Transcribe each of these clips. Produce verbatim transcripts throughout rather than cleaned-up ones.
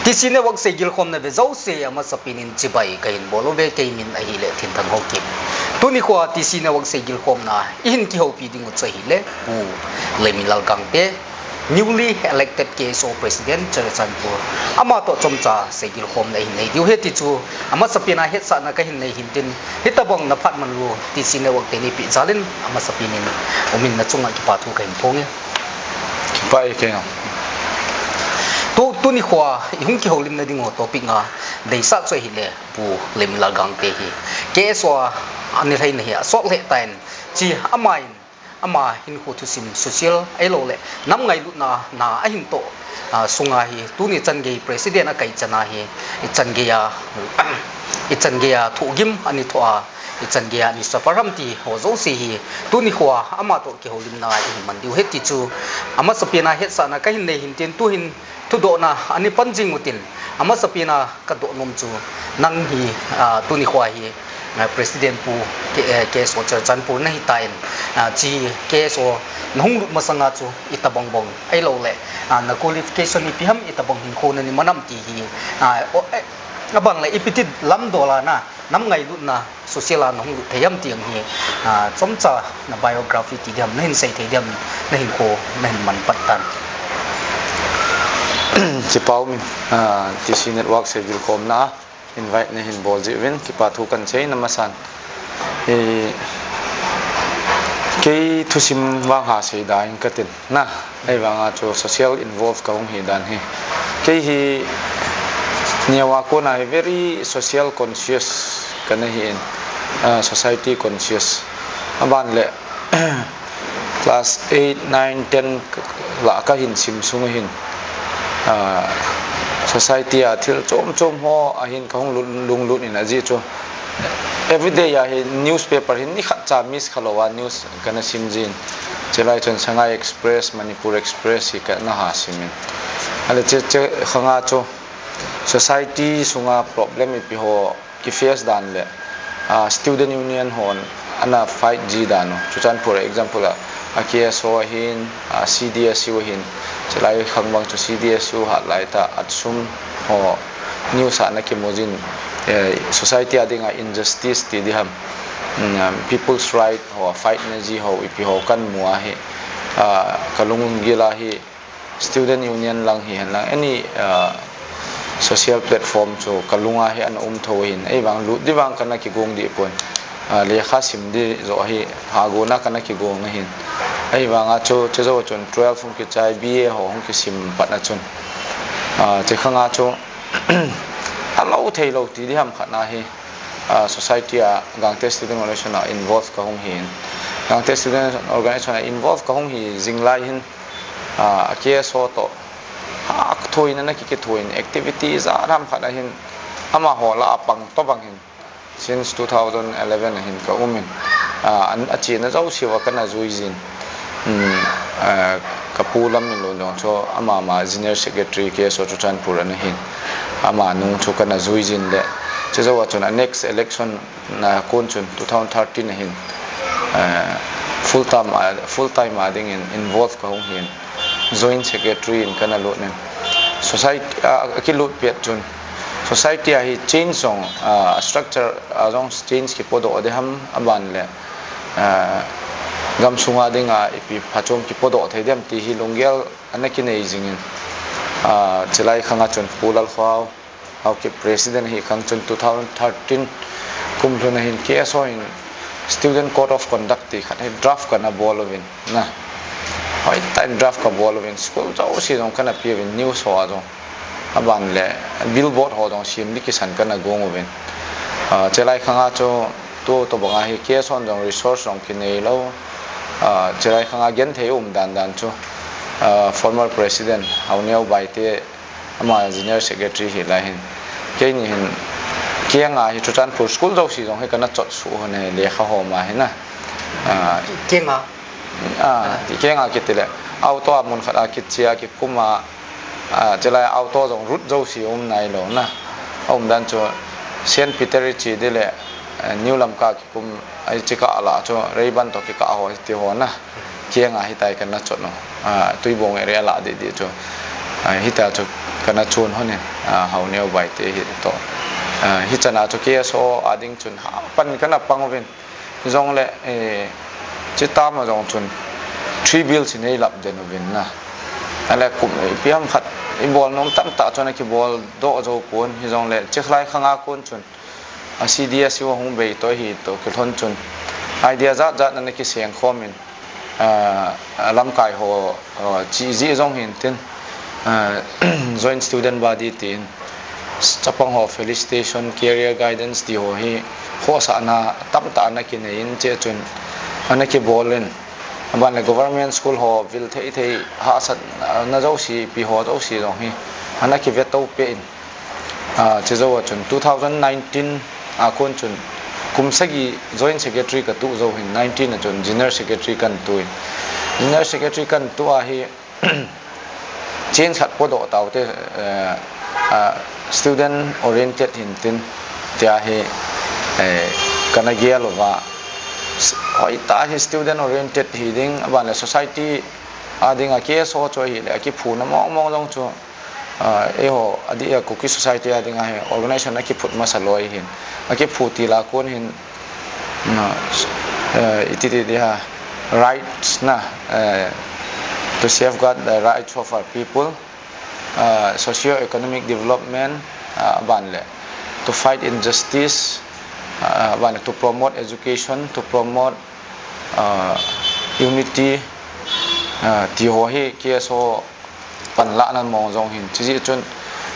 TC Network seigilkhomna ve jouse amasapen in chibai kahin bol uve, kei min ahile Thinthang Haokip. Tuni khoa TC Network seigilkhomna ihin kihoupi ding u chu ahile Pu Leiminlal Gangte, newly elected KSO President Churachandpur, ama toh chomcha seigilkhomna ihin nei diu ahi ti chu amasapen a hetsahna kahin nei hintin, hitobang na phatman u TC Network te neipeh jal in amasapen in umin nachunga kipa thu kahin phong e. Kipa e kei. Tu, tuni khoa ihung kihoulimna ding u topic a deisah chu ahile Pu Leiminlal Gangte hi KSO a anilhaina hi asot lheh tan, chi ama in ama hinkho thusim social ahilouleh nam ngailutna na ahin toh, ah, sunga hi tuni changei president akai chan a hi, ichan gei a, ichan gei a thohgim ana thoh a, ichan gei a ana suffer ham ti ho jouse hi tuni khoa ama toh kihoulimna ihin man diu ahi ti chu amasapen a hetsahna kahin nei hintin, tuhin thudohna ana pan jing utin, amasapen a kadoh nom chu nang hi, ah, tuni khoa hi, ah, President Pu K-, eh, KSO Churachandpur nahi tan, ah, chi KSO nahung lut masanga chu itobang bang ahilouleh, ah, na qualification ipi ham, itobang hinkho nani man ham ti hi, ah, o, eh, abang le ipi ti lamdol a na nam ngailutna social a nahung lut thei ham ti ang hi, ah, chomcha na biography ti ding ham, nahin sei thei ding ham, nahinkho nahin man pat tan. Kipa um e, ah, TC Network seigilkhomna invite nahin bol jeh uvin kipa thu kahin sei na masan. Eh, kei thusim vang ha sei da in katin. Na, ahivanga chu social involve kahung hi dan hi. Kei hi neo a kona hi very social conscious kana hi in, ah, society conscious. Aban le, class eight, nine, ten lah kahin sim sung hin, ah, society a thil chom chom ho ahin kahung lung, lunglut in ajeh chu. Everyday a hi newspaper hin nikhat cha miss khalou a news kana sim jin. Chulai chun Sangai Express, Manipur Express hi kana ha sim in. Ale che, che khanga chu society sunga problem ipi ho kiface dan le, ah, student union hon ana fight ji dan u. Churachandpur example a, a KSO ahin, a CDSU ahin. Chulai khang bang chu CDSU hat lai ta, ATSUM ho news a ana kimu jin, eh, society a dinga injustice ti ding ham, mm, um, people's right ho fight na ji ho, ipi ho kamu ahi, ah, kalung gil a hi student union lang hihen lang, any, ah, social platform chu kalunga hi ana um tho hin, ahivang lut ding vang kana kigong ding pon, ah, lekha sim ding joh hi hagona kana kigong ahin. Ahivanga chu, chejou chun twelve hung kichai, BA ho hung kisim pat na chun, ah, che khanga chu alou theilou ti ding ham khat na hi, ah, society a Gangte Student Organization a involve kahung hin. Gangte Student Organization a involve kahung hi jing lai hin, ah, a KSO toh, ah, thoina na kiki thoin activity jat ham khat ahin, amaho lah a pang tobang hin. Since two thousand eleven ahin ka um in, ah, an, achena jouse uva kana jui jin. Hmm, ah, ka pu Lamminlun jong chu ama ma General Secretary KSO Churachandpur ana hin. Ama nung chu kana jui jin le. Chejou a chun a next election na kon chun two thousand thirteen ahin, ah, full time a, full time a dingin involve kahung hin. Joint Secretary in kana lut nin. Society, ah, akilut pet chun. Society a hi change jong, ah, structure a jong change kipodoh ding ham aban le, ah, gamsunga dinga ipi phachom kipodoh thei ding ham ti hi lunggel ana kinei jingin. Ah, chulai khanga chun Pu Lalkhohao, Haokip President hi khang chun two thousand thirteen kum lhun ahin KSO in Student Code of Conduct ti khat hi draft kana bol uvin na. Hoitah in draft kabol uvin, school jouse jong kana pe uvin, news ho a jong. Aban le billboard ho jong sem ding kisan kana gong uvin. Ah, chulai khanga chu tu tobanga hi KSO in jong resource jong kinei lou. Ah, chulai khanga genthei um dan dan chu, ah, former President Haoneo Baite, ama General Secretary hi lai hin. Keini hin, kenga hi Churachandpur school jouse jong hi kana chot suh hon e, lekha ho ma hi na. Ah, kenga. Ah, kenga kiti le. Auto a mun khat a kichia, kikum a, ah, chulai auto jong route jouse um nailou na. Aum dan chu Saint Peter ichi ding le, eh, New Lamka kum, ai, chika ala chu, Reiban toh kikah ho, ti ho na. Kenga hitia kana chot u. Ah, Tuibong area lah ding ding chu. Ah, hitia chu, kana chun honin, ah, Haoneo Baite hi to. Ah, hichana chu K S O a ding chun hapan kana pang uvin. Hijongle, eh, chitama jong chun three bills in eilap den uvin na. Ale kum, eh, ipi ham khat ibol nom tamtah chun akibol doh jou pon. Hijongle chikhlai khanga kon chun a C D S U a hung bei toh hi toh kilhon chun idea jat jat ana kiseng khomin, ah, lamkai ho, ah, chi ji jong hin tin, ah, joint student body tin chapang ho felicitation, career guidance ti ho hi khosahna tamtah ana kinei in che chun ana kibol in, aban le government school ho vil thei thei hahsatna jouse pi ho jouse jong hi ana kiveto pe in, ah, chujou a chun two thousand nineteen a kon chun kum sagi joint secretary katu jou hin nineteen a chun general secretary kan tu in, general secretary kan tu a hi change khat podoh taute, eh, ah, student oriented hin tin tia hi, eh, kana gel uva. S-, hoitah hi student oriented hi ding, aban le society a dinga K S O chu ahile akiphuna mong mong jong chu, ah, eiho adeh a Kuki society a dinga hi organization akiphut masa loi hin. Akiphu til a kon hin, na, eh, iti ti dia rights na, eh, to safeguard the rights of our people, ah, socio-economic development, ah, aban le to fight injustice, ah, aban le to promote education, to promote, ah, unity, ah, ti ho hi K S O panlahna mong jong hin. Chujeh chun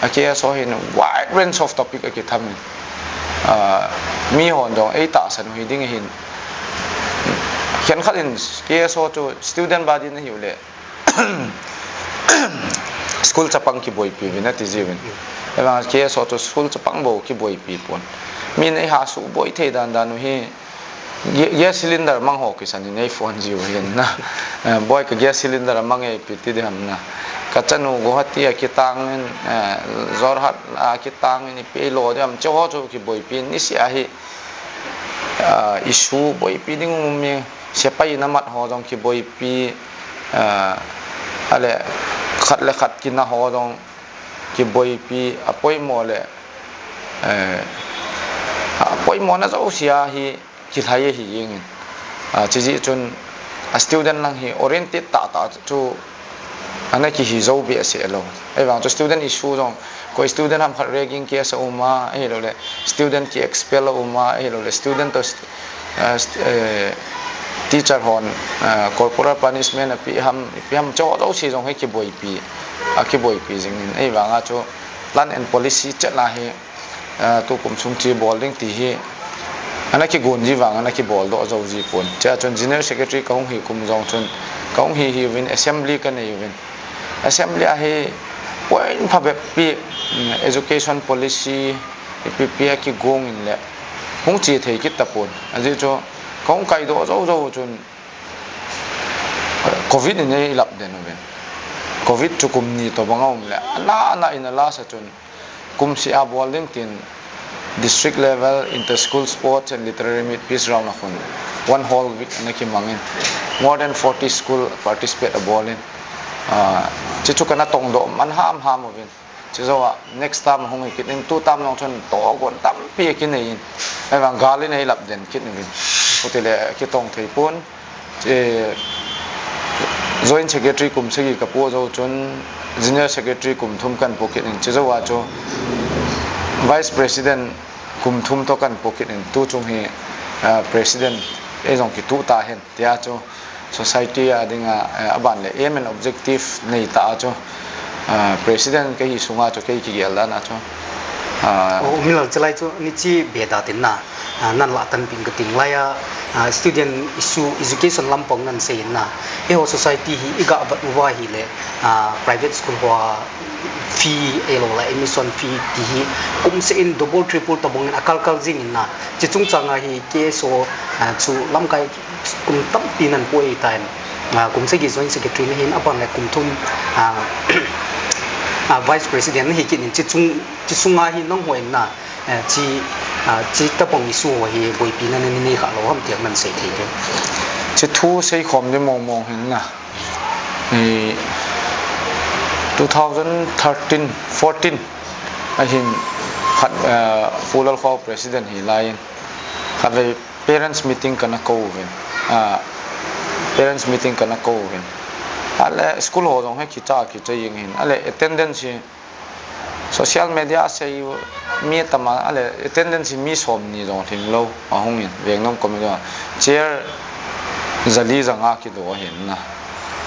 a K S O hin wide range of topic akitham in, ah, mi hon jong eitahsan u hi ding ahin. Khenkhat in K S O chu student body na hiu le school chapang kiboipi uvin ati jiuvin. Ahivang K S O chu school chapang bou kiboipi pon. Min eiha suboi thei dan dan u hi ga-, gas cylinder mang ho kisan in eiphone jiu hin na. Eh, boi ka gas cylinder mang e ipi ti diham na. Ka chanu Guwahati a kitang in, eh, Jorhat a kitang in ipi lo diham. Chu ho chu kiboipi in niseh a hi, ah, issue boipi ding um e. Sepai na mat ho jong kiboipi, ah, ale khat le khat kina ho jong kiboipi, apoimo le, eh, apoimona jouse a hi kilhai ahi jeng in. Ah, chujeh chun a student lang hi oriented tahtah chu ana kihi jou behseh lou. Ahivang chu student issue jong, koi student ham khat ragging case a um a, ahilou le student ki expel a um a, ahilou le student to st-, eh, st-, eh, teacher hon, eh, corporal punishment apeh ham, apeh ham, chu jouse jong hi kiboipi, akiboipi jing in. Ahivang a chu plan and policy chet la hi, ah, tukum sung chu bol ding ti hi ana kigon ji vang, ana kibol doh jou ji pon. Chua chun General Secretary ka hung hi kum jong chun, ka hung hi hi uvin, assembly ka nei uvin. Assembly a hi point phabep pi, mm, education policy ipi pi a kigong in le hung che thei kit tapon. Ajeh chu ka hung kai doh jou jou chun, eh, covid in eilap den uvin. Covid chu kum ni tobang a um le, ana, ana in a last a chun, kum seh a bol ding tin district level inter-school sports and literary meet peace round a khun one whole week ana kimang in more than forty school participate a bol in, ah, chu chu kana tong doh man ham ham uvin. Chu jou a next term hung hi kit in tu term jong chun togon tampi kinei in. Ahivang gal in eilap den kit uvin. Chuti le kitong thei pon. Eh, Joint Secretary kum sagi ka po jou chun, General Secretary kum thum kan po kit in, chu jou a chu Vice President kum thum toh kan po kit in, tu chung hi, ah, President ei jong kitu ta hen, tia chu society a dinga, eh, aban le aim and objective nei ta a chu, ah, President ka hi sunga chu kei kigel dan a chu, ah, O, Milal, chulai chu ni chi be da tin na. Ah, nan lah tan pin ka ting lai a, ah, student issue, education lampang nan sei in na. Eiho society hi i ga vat uva hi le, ah, private school hoa fee ei lo la admission fee ti hi kum seh in double triple tabang in a kal kal jing in na. Chi chung chang a hi K S O, ah, chu lamkai kum tampi nan po ei ta in. Ah, kum sagi joint secretary na hin aban le kum thum, ah, ah, vice president na hi kit in chi chung, chi sunga hi nang ho in na. Eh, chi, ah, chi tabang issue ho hi boipi na nei kha lo ham ti nan sei thei te. Chi thu sei khom ni mong mong hin na. Eh, Two thousand thirteen, fourteen ahin khat, eh, Pu Lalkhao president hi laiin khatvei parents meeting kana kou uvin. Ah, parents meeting kana kou uvin. Ale school ho jong hi kicha kicha jeng hin. Ale attendance hi social media a sei mi tama, ale attendance hi mi somni jong lhinglou ahung in, Vengnom committee chair jali janga kido ahin na.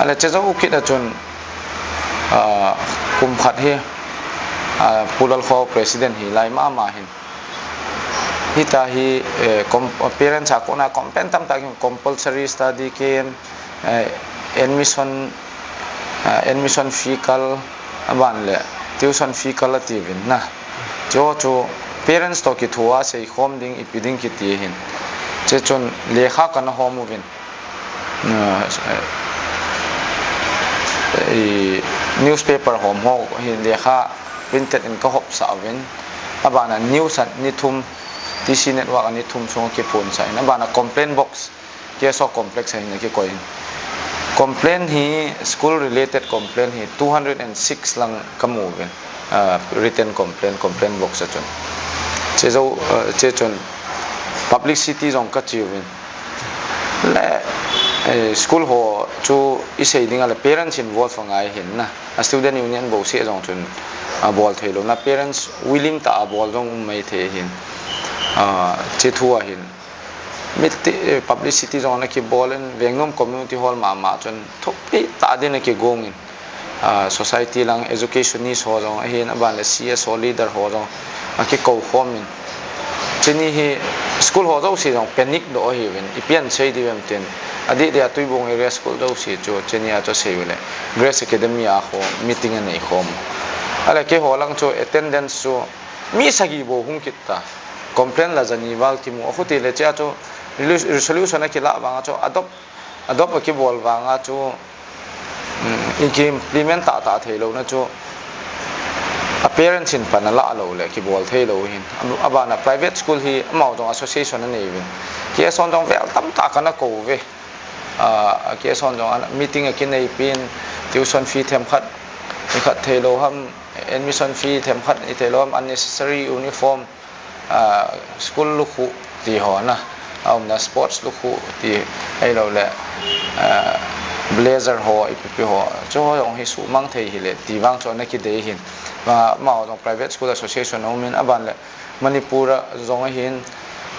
Ale che jou kit a chun, ah, kum khat hi, ah, Pu Lalkhao president hi lai mama hin. Hita hi, eh, com-, parents a kona complain tamtah hin compulsory study camp, eh, admission, eh, admission fee kal, aban le tuition fee kal atiuvin na. Chu chu parents to kithoa seikhom ding, ipi ding kiti hin. Che chun lekha kana hom uvin. Eh, i newspaper hom ho hi lekha printed in ka hopsah uvin. Abana news a ni thum, T C network a ni thum sunga kiphonsah in. Abana complaint box, K S O complex a hin akikoi in. Complaint hi, school related complaint hi two hundred and six lang kamu uvin. Ah, written complaint, complaint box a chun. Che jou, ah, che chun publicity jong kache uvin. Le, eh, school ho chu isei ding ale parents involve angai hin na. A student union bouseh jong chun abol theilou na, parents willing tah a bol jong um maithei hin. Ah, che thu ahin. Miti, eh, publicity jong ana kibol in, Vengnom community hall mama chun thupi tah din akigong in. Ah, society lang educationist ho jong ahin, aban le C S O leader ho jong akikou khom in. Cheni hi school ho jouse jong panic doh ahiuvin, ipi asei diu em tin. Adeh deh a Tuibong area school jouse chu cheni a chu asei ule Grace Academy a ho meeting anei khom. Ale keiho lang chu attendance chu mi sagi bou hung kit ta. Complaint la jani val kimu. Akhuti le chea chu relu-, resolution akilah vanga chu adopt, adopt akibol vanga chu, um, i ki implement tah tah theilou na chu a parents in pan alah lou le kibol theilou hin. Abana private school hi amau jong association anei uvin. K S O jong vel tamtah kana kou uve. Ah, K S O jong ana meeting akinei pin, tuition fee themkhat, ikhat theilou ham, admission fee themkhat itheilou ham, unnecessary uniform, ah, school lukhuh ti ho na, aumna sports lukhuh ti, ahilou le, ah, blazer ho, ipi ipi ho, chu ho jong hi suhmang thei hile, ti vang chu ana kidei hin. Ah, amau jong private school association aumin, aban le Manipur a jong ahin,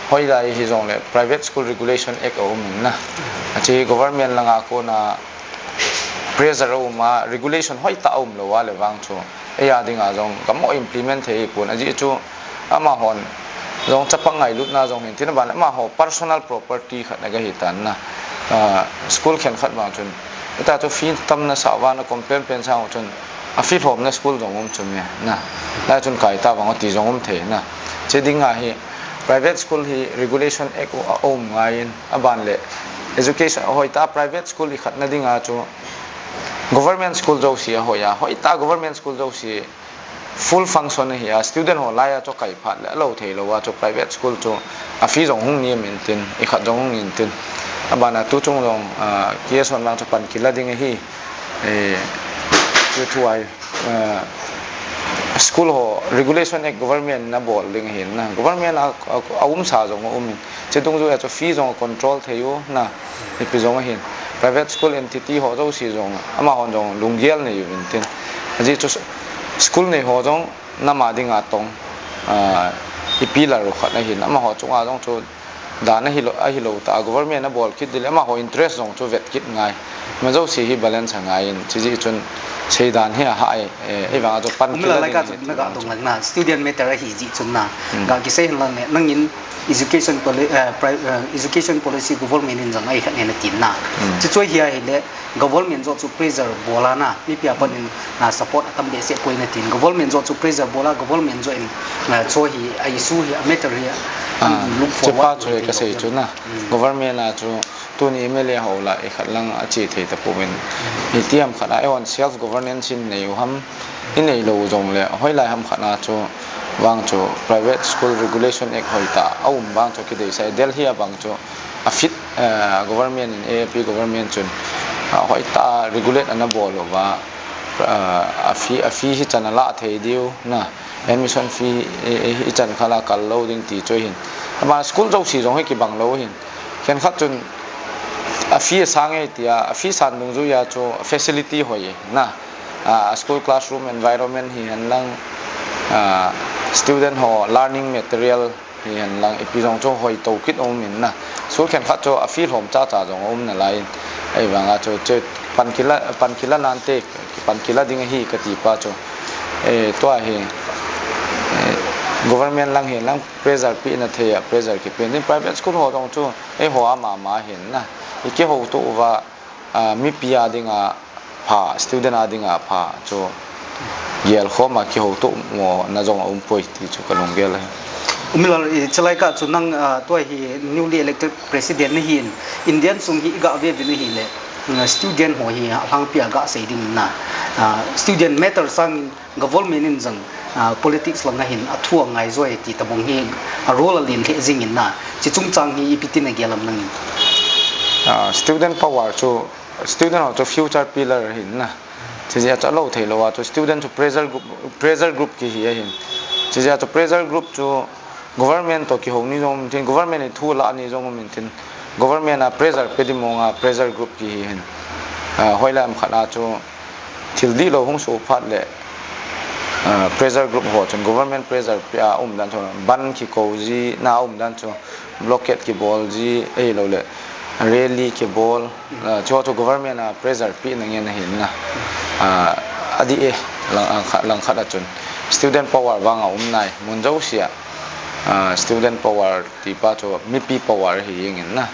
hoilai hijongle private school regulation act aumin na. Ache government langa kona pressure auma, regulation hoitah aum lou a le vang chu. Eia dinga jong kamo implement thei pon. Ajeh chu amahon jong chapang ngailutna jong hin tin, aban le amaho personal property khat na gahi tan na. Ah, school khenkhat vang chun, ita chu fee tam nasah uva na complain pen sang chun, a fee lhomna school jong um chu mi na. Lai chun kaita vang ti jong um thei na. Che dinga hi private school hi regulation act u a um ngaiyin, aban le education hoitah private school ikhatna dinga chu government school jouse ahoi a, hoitah government school jouse full function ahi a, student ho laiya chu kai phat le alou theilou a chu private school chu a fee jong hung niam intin, ikhat jong hung intin. Abana tuchung jong, ah, K S O vang chu pan kila ding ahi. Eh, chu thu ahi, ah, school ho regulation act government na bol ding ahin na. Government a, a, aumsa jong aumin. Che dungjuia chu fee jong control thei u na, ipi jong ahin. Private school entity ho jouse jong, amahon jong lunggel nei uvin tin. Ajeh chu school nei ho jong nama dinga tong, ah, ipi lar u khat ahin. Amaho chunga jong chu dan ahilou, ahilou tah a government abol kit ding le amaho interest jong chu vet kit ngai. Ima jouse hi balance angaiyin, chujeh chun seidan hi ahai, eh, eivang a chu pan kila ding ahi ti vang chu. Umla lai ka chu na ga dong lang na, student matter ahi jeh chun na. Hmm. Ga kisei hen lang le, nangin education poli-, eh, pri-, eh, education policy government in jong ahi khat nge natin na. Hmm. Chuche chu hi ahile, government joh chu pressure bol a na, mipi a pat in na support atam behseh poi natin. Government joh chu pressure bol a, government joh in, eh, chu hi, a issue hi, a matter hi, a, ah, look forward chu pa chu kasei chu na. Hmm. Government a chu tuni M L A ho lah ikhat lang ache thei tapouvin. Hmm. Itiham khat a, eihon self governance in nei u ham, inei lou jongle, hoilai ham khat na chu vang chu private school regulation act hoitah aum vang chu kideisah e. Delhi a bang chu a fit, eh, government in, A A P government chun, ah, hoitah regulate ana bol uva, ah, a fee, a fee hichan a la thei diu na, admission fee, eh, eh, hichan khat la kal lou ding ti chu ahin. Ama school jouse jong hi kibang lou ahin. Khenkhat chun a fee asang e tia, a fee san dungjuiya chu facility hoi na, ah, school classroom environment hihen lang, ah, student ho learning material hihen lang, ipi jong chu hoi to kit um in na. School khenkhat chu a fee lhom chacha jong um nalai in. Ahivanga chu, chu pan kila, pan kila nante, pan kila ding ahi kati pa chu. Eh, tua hi, eh, government lang hihen lang pressure pe na thei a, pressure kipe in. Private school ho jong chu, eh, ho ama ma hin na. I kihouto uva, ah, mipi a dinga pha, student a dinga pha chu gelkhom a kihouto mo na jong a um poi ti chu ka lunggel ahi. U Milal, i chalai kah chu nang, ah, tua hi newly elected president nahin, Indian sung hi i gah ve ve nahi le, mm, student ho hi a lhangpi a gah sei ding na, ah, student matter sangin government in jong, ah, politics langa hin a thu a ngai joi ti tabang hi a role a len lheh jing in na, chi chungchang hi ipi tin a gel am nangin? Ah, student power chu, student ho chu future pillar ahin na. Chijeh a chu a lo thei lou a chu student chu pressure group, pressure group kihi ahin. Chijeh a chu pressure group chu government to kihou ni jong um intin, government in thu la ni jong um intin, government a pressure pe di mong a pressure group kihi ahin. Ah, hoilai am khat a chu thil dihlou hung soh phat le, ah, pressure group ho chun government pressure pe a um dan chu, ban kikou ji na um dan chu, blockade kibol ji, ahilou le rally kibol, ah, chu chu government a pressure pe na ngen ahin na. Ah, adih e, lang, ah, kha-, lang khat a chun student power vang a um nai, mun jouse a, ah, student power ti pa chu mipi power hi jing in na.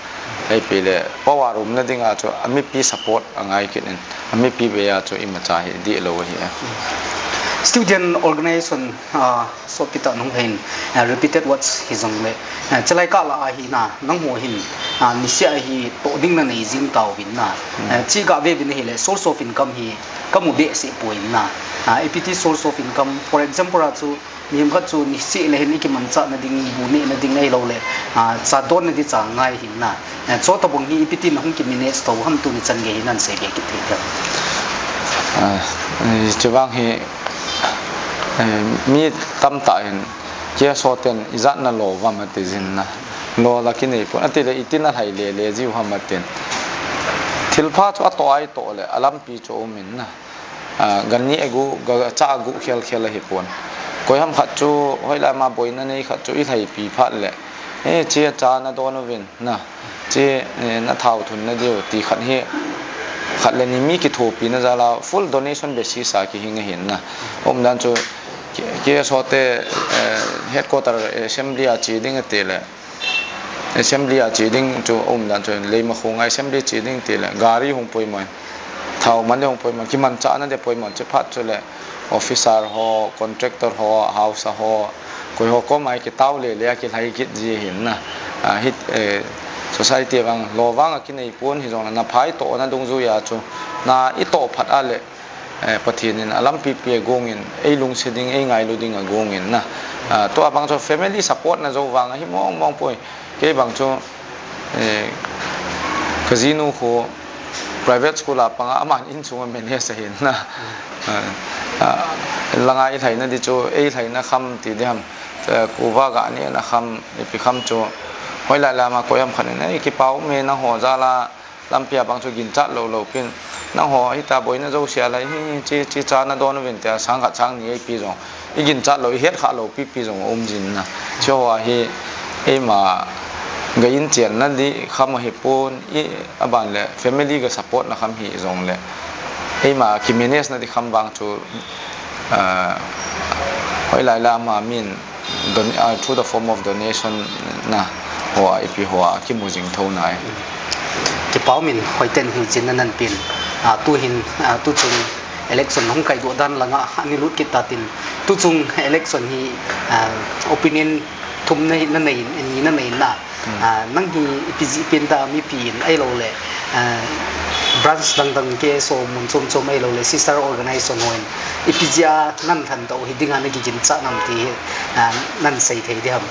Ipi le power um na ding a chu a mipi support a ngai kit in, a mipi bei a chu imacha hi dihlou ahi a. Student organization, ah, sopita nung hin, ah, repeated words hi jong le, ah, chalai kah la ahi na, nang ho hin, ah, nisih a hi to ding na nei jing tauvin na. Hmm. Ah, chi gah ve ve nahi le source of income hi ka mu behseh poi na. Ah, ipi ti source of income, for example a chu, mihem khat chu nisih le hin i kimanchah na ding, bu neh na ding ahilou le, ah, cha don na di cha ngai hin na. Eh, chu tabang hi ipi tin hung ki manage to ham, tuni chan gei hi nan sei be kit thei diam? Ah, eh, chuvang hi, eh, mi tamtah in K S O ten ijat na lo uvam ati jin na. Lo la kinei pon. Ati le iti na lhai le le jiu ham atin. Thilpha chu a to ai to le, a lampi chu um in na. Ah, gan ni egu, ga cha gu khel khel ahi pon. Koi ham khat chu hoilai ma boina nei khat chu i lhaipi phat le, eh, chia cha na don uvin na, chia, eh, na thao thun na diu ti khat hi, khat le ni mi kithopi na jal a full donation basis a kihing ahin na. Um dan chu K-, K S O te, eh, headquarter assembly a che ding ati le, assembly a che ding chu um dan chu Leimakhong a assembly che ding ti le gari hung poimo in, thao man le hung poimo in, kimanchah na de poimo in, che phat chu le officer ho, contractor ho, house a ho, koi ho kom a kitao le le a kilhai kit ji hin na. Ah, hi, eh, society vang lo vang a kinei pon hi jong na phai to na dungjuiya chu na i to phat a le, eh, Pathen in a lampi pi a gong in, ei lungset ding, ei ngailu ding a gong in na. Ah, tua bang chu family support na jou vang ahi mong mong poi. Kei bang chu, eh, ka jinu khu private school a pang a, aman insung a manage ahin na. Ah, ah, langa i lhaina di chu, ei lhaina kham ti di ham. Eh, kuva ga nehna kham, ipi kham chu. Hoilai lam a koi ham khat in, ei, kipa um e, nangho jal a lampi a bang chu ginchat lou lou pin. Nangho hita boina jouse a lai hi, chi, chi cha na don uvin tia sang khat sang ni ei pi jong, i ginchat lou, i het kha lou pi pi jong um jin na. Chu ho a hi, eima ga in chen na di kham ahi pon, i aban le family ga support na kham hi jong le, eima ki manage na di kham vang chu, ah, hoilai lam a min don-, ah, through the form of donation na ho a, ipi ho a kimu jing tho nai. Kipa um in, hoiten hilchetna nan pen, ah, tu hin, ah, tu chung election hung kai doh dan langa ani lut kit tatin, tu chung election hi, ah, opinion thum na hi na nei, ni na nei na. Hmm. Ah, nang hi ipi jeh pen ta mipi in ahilou le, ah, branch dang dang K S O mun chom chom ahilou le sister organization ho in ipi jeh a nan lhan doh hi dinga na kiginchat nam ti hi, ah, nan sei thei di ham?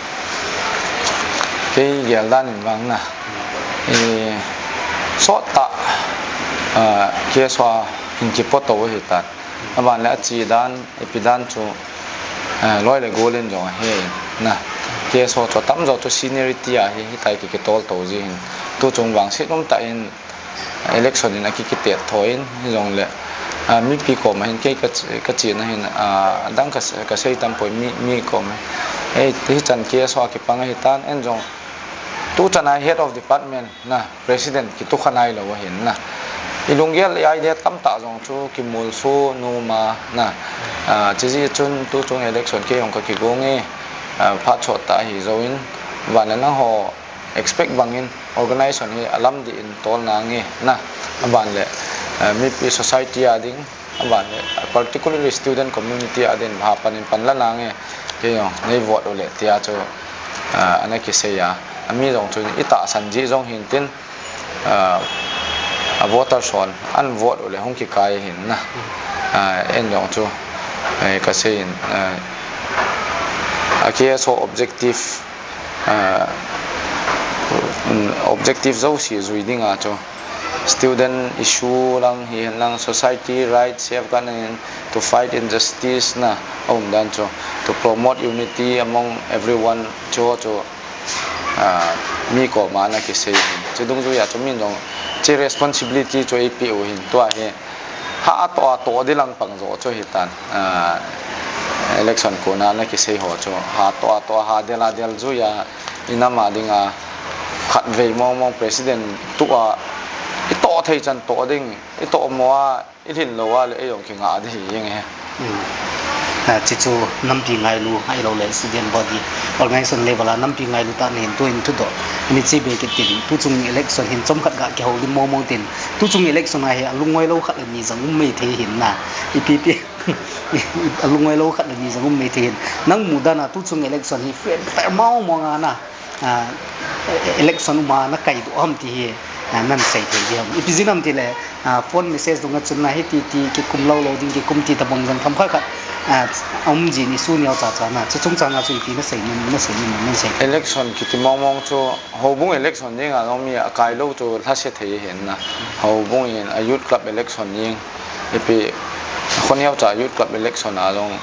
Kei gel dan in vang na. Eh, sot tah, ah, K S O a hin kipo to hi ta. Aban le achi dan, ipi dan chu, eh, loi le gol in jong ahi na. K S O chu atamjo chu seniority a hi, hitia kikitol to ji hin. Tu chung vangset um tah in, election in akikitet tho in, hijongle, ah, mipi koma hin kei ka, ka chena hin, ah, adang ka, ka sei tam poi mi, mi koma. Ei, hichan K S O a kipang ahitan, en jong, tu chan a head of department na, president kitukha nailou ahin na. I lunggel, i idea tamtah jong chu kimolso nom a na. Ah, chujeh chun tu chung election kei jong ka kigong e, ah, phat chot tah ahi jouvin, aban le nangho expect bangin organization hi alam dih in tol nange na, aban le, eh, mipi society a ding, aban le particularly student community a ding hapan in pan la nange, kei jong nei vote u le tia chu, eh, ana kisei a, ami jong chu i tahsan jeh jong hin tin, eh, a voters hon an vote u le hung kikai hin na, eh, en jong chu, eh, ka sei in, eh, a K S O objective, ah, mm, objective jouse jui dinga chu student issue lang hihen lang, society right safeguard in to fight injustice na, aum dan chu to promote unity among everyone chu chu, ah, mi koma ana kisei hin. Chu dungjuia chu min jong chu responsibility chu eipeh u hin tua hi. Ha atoh, atoh di lang pang jo chu hitan. Ah, election kona ana kisei ho chu. Ha atoh, atoh, ha del, ha del juia, i nam a dinga khatvei mong mong president tua, i toh thei chan toh ding, i toh mo a, i lhin lou a le, ei jong kingah di hi jeng e. Hmm. Ah, chuchu nampi ngailu, ahilou le student body, organization level a nampi ngailu tah nahin tuin thudoh. Ni chi be kit tin, tu chung election hin chomkhat ga kihoulim mong mong tin, tu chung election a hi alungngoi lou khat le ni jong um mai thei hin na. Ipi pi, alungngoi lou khat le ni jong um mai thei hin. Nang mudan a tu chung election hi fair, fair mong mong a na. Ah, election um a na kaidoh ham ti hi, ah, nan sei thei di ham. Ipi jeh ham ti le, ah, phone message dunga chun na hiti ti kikum lou lou ding kikum ti tabang jong themkhat khat, ah, um jin i su neo cha cha na. Chu chung chang a chu ipi na sei nom, na sei nom, na sei. Election kiti mong mong chu, houbung election dinga jong mi akai lou chu lhase thei hin na. Houbung in a youth club election ding. Ipi, khoneo cha youth club election a jong,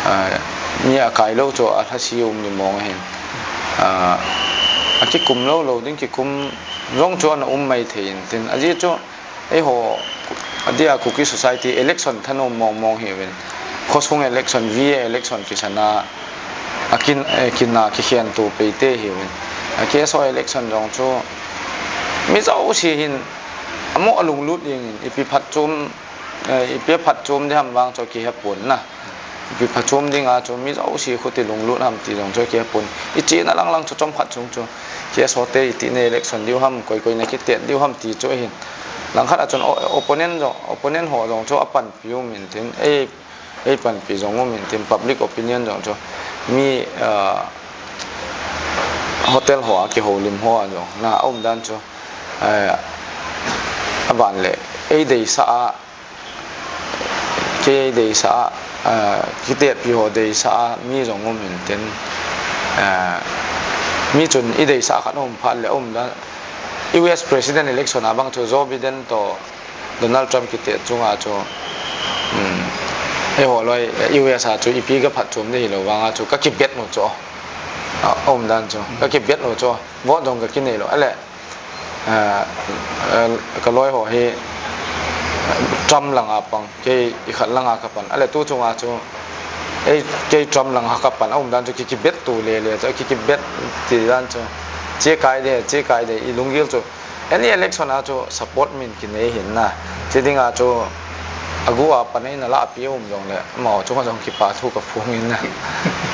ah, mi akai lou chu alhase um ni mong hin. Ah, akikum lou lou ding kikum jong chu ana um mai thei in tin. Ajeh chu, eiho, adia Kuki society election thanom mong mong hiuvin. Khosung election, V A election kisana, akin, eh, kina kikhen tu peite hiuvin. A K S O election jong chu, mi jouse hin, amo alunglut ding in, ipi phatchom, eh, ipi phatchom di ham vang chu kihepon na. Ipi phatchom dinga chu mi jouse khuti lunglut ham ti jong chu kihepon. I chena lang lang chu chomkhat chung chu. K S O te iti nei election diu ham, koi koi na kitet diu ham ti chu ahin. Langkhat a chun o-, opponent jong, opponent ho jong chu apanpi um in tin. Ei, ei panpi jong um in tin. Public opinion jong chu. Mi, ah, hotel ho a kihoulim ho a jong. Na, aum dan chu. Eh, aban le, ei deisah a, kei deisah a, ah, kitetpi ho deisah a, mi jong um in tin, ah, mi chun i deisah khat um phat le um dan, U S president election a bang chu Joe Biden to Donald Trump kitet chunga chu, um, eiho loi, U S a chu ipi ka phatchom di hilou vanga chu ka kibet nu chu, ah, um dan chu, ka kibet nu chu, vote jong ka kinei lou, ale, ah, ah, ka loi ho hi Trump langa pang, kei i khat langa ka pan. Ale tu chunga chu, ei, kei Trump langa ka pan, aum dan chu ki, kibet tu le le chu, ki, kibet ti dan chu. Che kai de, che kai de, i lunggel chu. Any election a chu support min kinei hin na. Che dinga chu, agu a pan in a lahpi um jong le, amau chunga jong kipa thu ka phong in na.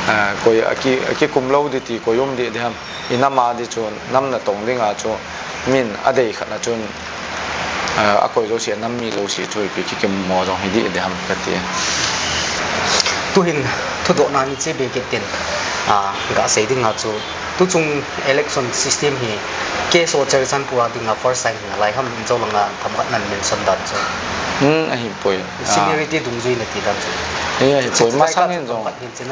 Ah, koi aki, akikum lou di ti, koi um di di ham. I nam a di chun, nam natong dinga chu, min adei khat na chun, ah, akoi jouse, nam mi jouse chu ipi kikim mo jong hi di di ham ka ti. Tuhin, thudoh na ni che be kit tin, ah, ga sei dinga chu, tu chung election system hi, K S O Churachandpur a dinga first time hi nalai ham in jo langa themkhat nan mention dan chu. Hmm, ahi poi. Ah. Seniority dungjui na ti dan chu. Eh, ahi poi. Chu masang in jong,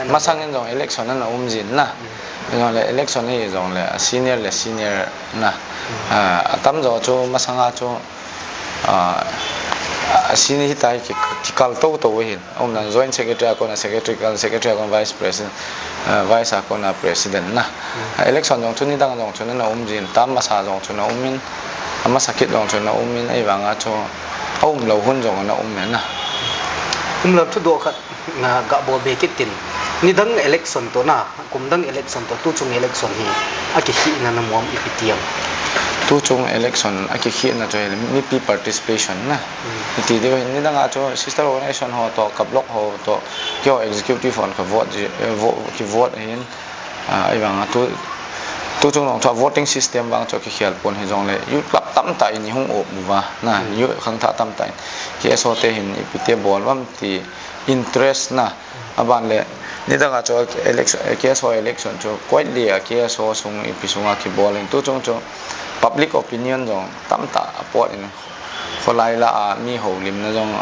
masang in jong election ana um jin na. Hmm. Jong le election hi jong le, senior le senior na. Hmm. Ah, atam jo chu masanga chu, ah, A, a senior hitia hi ki, kikal toto ahin. Aumdan joint secretary a kona secretary kal, secretary a kona vice president, ah, vice a kona president na. Hmm. A election jong chu nidang jong chu ana um jin, tam masa jong chu ana um in, amasa kit jong chu ana um in, ahivanga chu aumlou hun jong ana um e na. Umlou thudoh khat. Na ga bol be kit tin. Nidang election toh na, kum dang election toh, tuchung election hi akikhehna namu am ipi ti am? Tuchung election akikhehna chu hi mipi participation na. Hmm. Iti diu hin nidang a chu sister organization ho toh, ka block ho toh, keiho executive hon ka vote ji, eh, vo-, ki vote ahin, ah, ahivanga tu, tuchung jong chu voting system vang chu kikhel pon hijongle, youth club tamtah in ihung um uva na, hmm, youth khangthah tamtah in, K S O te hin ipi ti bol uvam ti interest na, aban le, nidang a chu election, K S O election chu quietly a K S O sung ipi sunga kibol in, tuchung chu public opinion jong tamtah apot in, kholai lah a mi houlimna jong,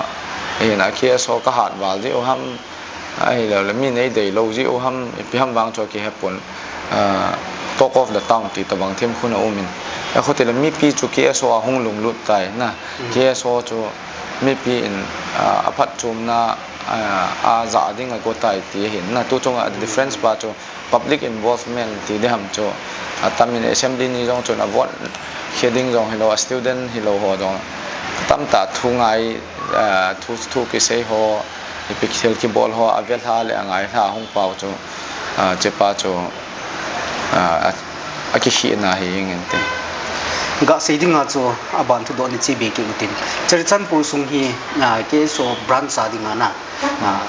ahin a K S O ka hat val jeh u ham, ahilou le mi nei deilou jeh u ham, ipi ham vang chu kihe pon, ah, talk of the town ti tabang themkhat ana um in. Akhuti le mipi chu K S O a hung lunglut tai na, hmm, K S O chu mipi in, ah, aphatchomna, ah, a ja ding ago tai ti ahin na, tuchung a, hmm, difference pa chu public involvement ti ding ham chu, atam in assembly ni jong chun a vote khe ding jong hilou, a student hilou ho jong tamtah thu ngai, ah, thu, thu kisei ho, ipi thil kibol ho, avelha le angailha hung pau chu, ah, chepa chu, ah, a, akikhehna hi jeng inte. Ga sei dinga chu aban thudoh ni che be kit u tin. Churachandpur sung hi, ah, K S O branch a dinga na, ah,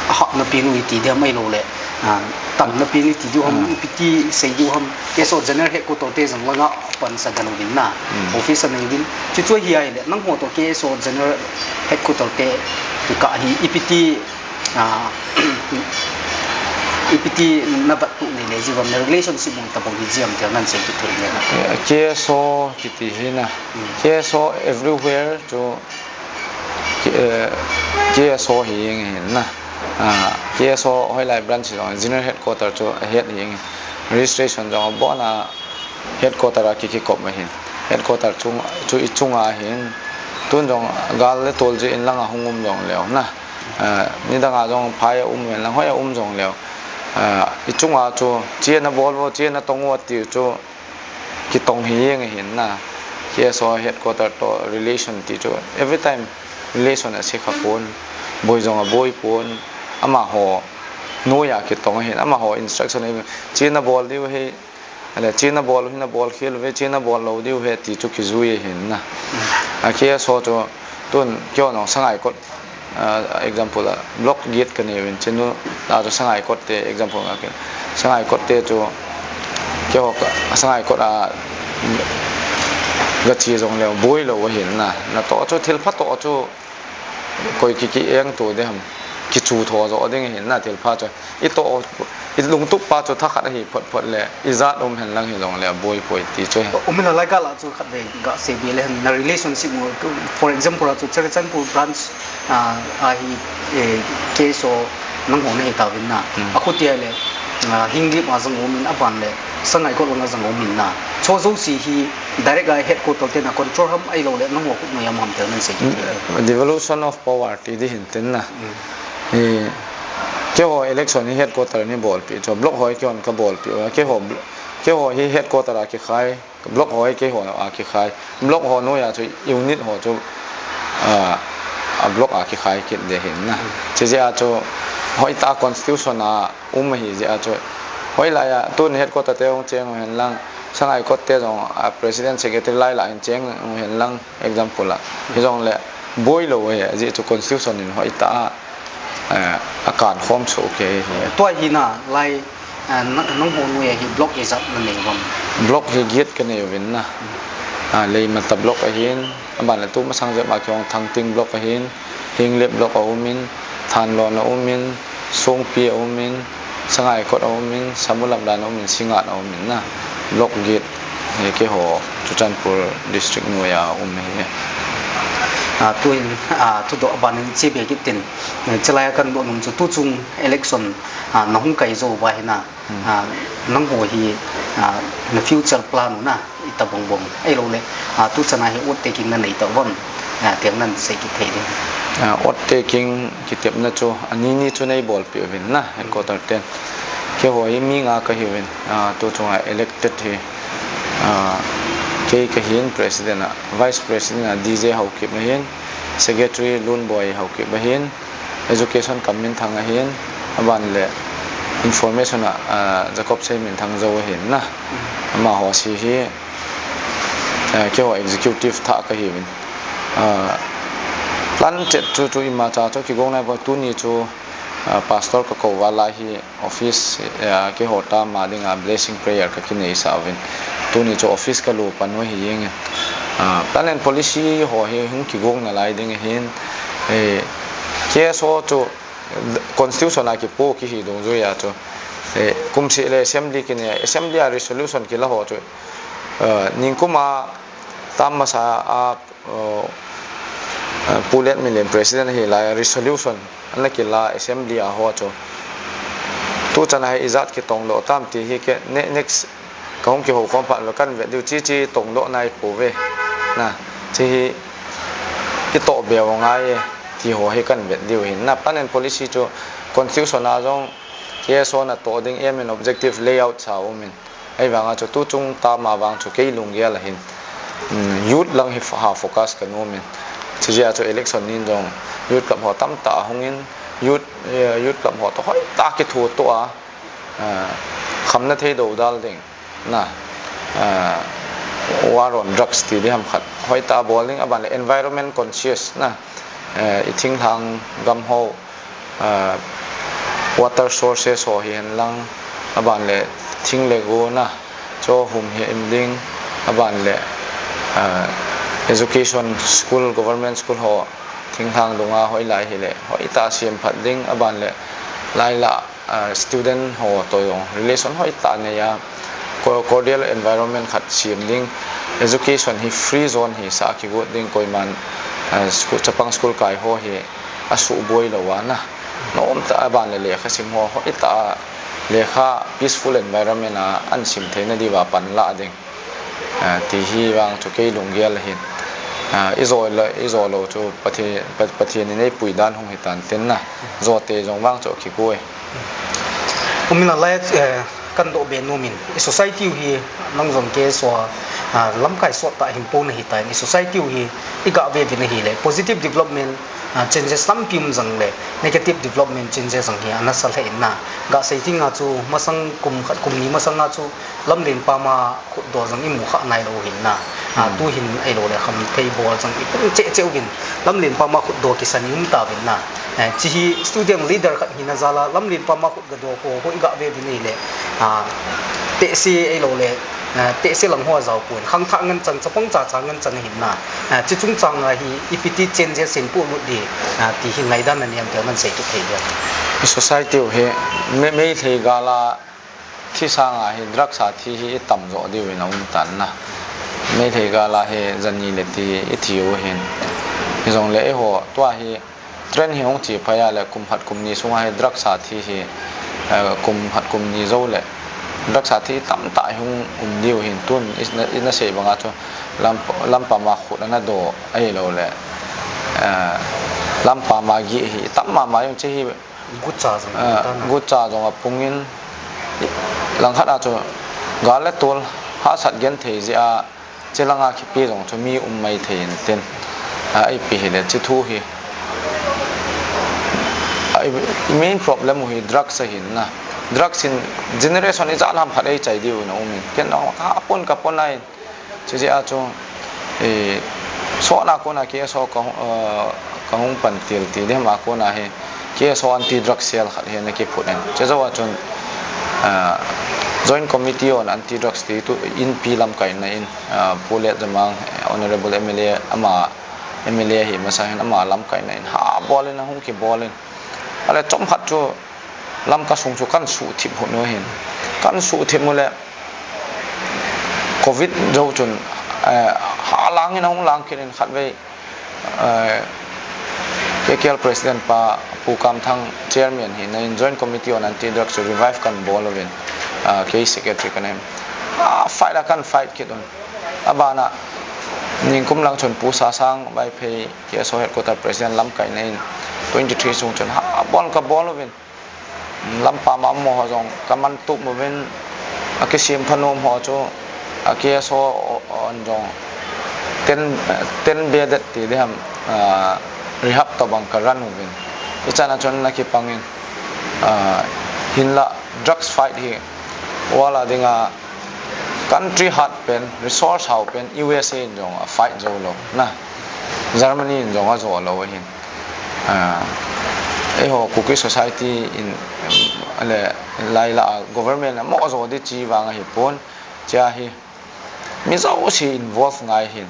ahahna pen u iti diu ham ahilou le, ah, tanna pen u iti diu ham, hmm, ipi ti sei diu ham, K S O General Headquarter te jong langa pansa dan uvin na, hmm, office anei uvin. Chuchu hi ahile, nangho toh K S O General Headquarter te kikah hi ipi ti, ah, ipi ti na vat tu le le jiu ham, na relationship mu tabang hi jiu ham ti nan sei tu thei le na. Eh, K S O kiti hi na. Hmm. K S O everywhere chu K-, eh, K S O hi jeng ahin na. Ah, K S O hoilai branch jong General Headquarter chu a head hi jeng. Registration jong abon a headquarter a ki, kikop ahin. Headquarter chung, chu ichunga ahin. Tun jong gal le tol jeh in langa hung um jong leu na. Ah, nidang a jong phai a um uvin lang, hoi a um jong leu. Ah, ichunga chu chena bol vo, chena tong vo tiu chu kitong hi jeng ahin na. K S O headquarter toh relation ti chu every time relation ase kha pon, boi jong aboi pon, amaho noiya kitong ahin, amaho instruction ahin, chena bol diu ahi, ale chena bol u hi nabol khel uve, chena bol lou diu ahi ti chu kijui ahin na. A K S O chu tun keiho jong Sangaikot, ah, example a, block giet kanei uvin, chenu la chu Sangaikot te example nga kei. Sangaikot te chu keiho ka, Sangaikot a gache jong leu boi lou ahin na. Natoh chu thilpha toh chu koi ki, ki-eng to ding ham, kichu tho jo ding ahin na thilpha chu. Itoh, ilungtup pa chu thakhat ahi phot phot le, ijat um hen lang hijongle aboi poi ti chu ahi. Umlou lai kah la chu khatvei ga sei be le hen, na relationship mu, for example a chu Churachandpur branch, ah, a hi, eh, K S O nangho nahi tauvin na. Hmm. Akhuti ahile, ah, Henglep a jong um in, aban le Sangaikot a jong um in na. Chu jouse hi direct a headquarter te na control ham ahilou le nangho khut noiya um ham ti nan sei. Hmm, devolution of power ti ding ahin tin na. Hmm. Eh, keiho election hi headquarter in eibolpeh chu, block ho hi keihon kabolpeh u, keiho bl-, keiho hi headquarter a kikhai, block ho hi keiho a kikhai, block ho noiya chu unit ho chu, ah, a block a kikhai kit ding ahin na. Chujeh a chu hoitah constitution a um ahi jeh a chu, hoilai a tun headquarter te hung cheng u hen lang, Sangaikot te jong, ah, president secretary lai lah in cheng u hen lang, example a. Hijongle boi lou ahi, ajeh chu constitution in hoitah a, eh, akan khom soh kei ahi. Tua hi na, lai, ah, na, nangho noiya hi block ijat nanei uvem? Block hi giet kanei uvin na. Hmm. Ah, Leimatta block ahin, aban le tu masang jep a kihong Thangting block ahin, Henglep block aum in, Thanlon aum in, Songpi aum in, Sangaikot aum in, Samulam dan aum in, Singngat aum in na. Block giet hi keiho Churachandpur district noiya um ahi. Ah, tuin, ah, thudoh aban in che be kit tin, eh, chulai a kadoh nom chu tuchung election, ah, nahung kai jou uva hi na, hmm, ah, nangho hi, ah, na future plan u na, itobang bang ahilou le, ah, tuchan a hi oath taking nanei tauvam? Ah, tiang nan sei kit thei ding. Ah, oath taking kitepna chu ani ni chu nei bolpeh uvin na, headquarter ten. Keiho hi mi nga kahiuvin, ah, tu chunga elected hi, ah, kei kahin president a, vice president a D J Haokip ahin, secretary Lunboi Haokip ahin, education Kamminthang ahin, aban le information a, ah, Jacob Seiminthang Zou ahin na. Amaho si hi, ah, keiho executive thah kahiuvin. Ah, plan chet chu, chu imacha chu kigong nai poi, tuni chu, ah, pastor kakou uva lai hi office, ah, keiho tama dinga blessing prayer kakineisah uvin. Tuni chu office kalut pan u ahi jengin. Ah, plan and policy ho hi hung kigong nalai ding ahin. Eh, K S O chu constitution a kipoh kihi dungjuiya chu, eh, kumseh le assembly kinei, assembly a resolution kila ho chu, eh, ningkuma tam masa a, eh, eh, Pu Letminlen president hilai resolution ana kila assembly a ho chu, tuchan a hi ijat kitongdoh tam ti hi ke, ne-, next kahung kihoukhom phat le kahin vet diu, chi chi tongdoh nai pouve. Na, chi hi kitoh be u ngai e, ti ho hi kahin vet diu ahin. Na, plan and policy chu constitution a jong K S O natoh ding aim and objective layout sa umin. Ahivanga chu tuchung tama vang chu kei lunggel ahin, mm, youth lang hi fo-, ha focus kanom in. Chijeh a chu election nin jong youth club ho tamtah ahungin, youth, eh, youth club ho toh hoitah kithutoh a, ah, khamna thei doudal ding na, ah, war on drugs ti ding ham khat hoitah bol ding, aban le environment conscious na, eh, i thinglhang gam ho, ah, water sources ho hihen lang, aban le thing le go na, chu hum hi im ding, aban le, ah, education school, government school ho thinglhang dunga hoilai hile hoitah semphat ding, aban le lailah, ah, student ho toh jong relation hoitah neiya, co-, cordial environment khat sem ding, education hi free zone hisah a kigot ding, koiman, ah, school, chapang school kai ho hi asuhboi lou a na, nomtah aban le lekha sim ho hoitah a lekha peaceful environment a ahin sim theina diuva panla ding. Ah, ti hi vang chu kei lunggel ahin. Ah, i jo le, i jo lou chu Pathen, Pa-, Pathen in eipui dan hung hitan tin na. Jote jong vang chu kigoi. U Minlal, eh, kahin dohbe nom in, i society u hi nang jong K S O a, ah, lamkai sottah hinpo nahitan, i society u hi i gah ve uvin ahile positive development, ah, changes tampi um jongle negative development changes jong hi ana sa lheh in na. Gah sei dinga chu masang kum khat kum ni masanga chu Lamlen pama khutdoh jong i mu kha nailou hin na. Ah, hmm. Tu hin ahilou le khamthei bol jong i pung cheh cheh uvin. Lamlen pama khutdoh kisan i um tauvin na. Eh, chi hi student leader khat hina jal a Lamlen pama khut gadoh ho, ho i gah ve uvin ahile. Ah, tehse ahilou le, ah, tehse lang ho a jao pon. Khangthah ngen chan, chapang chacha ngen chan hin na. Ah, chi chungchang a hi ipi ti changes in polut ding, ah, ti hi ngaidan na nem teu nan sei kit thei ding. Society u hi, Mei, Meitei gal a, Thi sanga hi drugs a thi hi i tamjo diu in a um tan na. Meitei gal a hi jani le ti i thi u hin. Hijongle eiho tua hi trend hi hung chi phai a le kum khat kum ni sunga hi drugs a thi hi, eh, kum khat kum ni jou le drugs a thi tamtah hi hung um diu hin tun i na, i na sei banga chu lam, lampam a khut ana doh ahilou le, eh, lampam a gih hi tam mama jong chi hi Gucha jong ah, a pung tan. Gucha jong a pung in, langkhat a chu gal le tol hahsat genthei jeh a, chi langa kipe jong chu mi um maithei in tin, ah, ipi hile chi thu hi, ah, i, i main problem u hi drugs ahin na. Drugs in generation ijat ham khat eichai diu in a um in. Ken jong ka pon ka pon a in. Chujeh a chu, eh, sotna kona K S O ka hung, eh, ka hung pan til ti ding a kona hi K S O anti drug cell khat hi ana kiphut in. Chujou a chun, eh, Joint Committee on Anti Drugs ti tu Inpi lamkaina in, eh, Pu Letjamang, eh, Honourable M L A ama, M L A hi masa hin ama lamkaina in ha bol in a hung kibol in. Ale chomkhat chu Lamka sung chu kan suhthip hon u hin. Kan suhthip u le Covid jou chun, eh, ha lang in a hung lang kit in khatvei, eh, K K L President pa Pu Kamthang Chairman hina in Joint Committee on Anti-Drugs chu revive kan bol uvin, ah, kei Secretary ka nei. Ah, fight a kan fight kit un. Abana Ningkum lang chun Pu Sasang Vaiphei K S O headquarter president lamkaina in twenty three sung chun ha bol ka bol uvin. Lampa ma mo ho jong ka man tup uvin, a kisem phanom ho chu a K S O on jong ten, ten bedded ti diham, ah, rehab tobang ka run uvin. Hichana chun na kipangin, ah, hinla drugs fight hi world a dinga country hat pen, resource hao pen, U S A in jong a fight jou lou na, Germany in jong a jou lou ahin. Ah, eiho Kuki society in, em, le laila a government a mo jou di chi vang ahi pon, chia hi mi jouse involve ngai hin.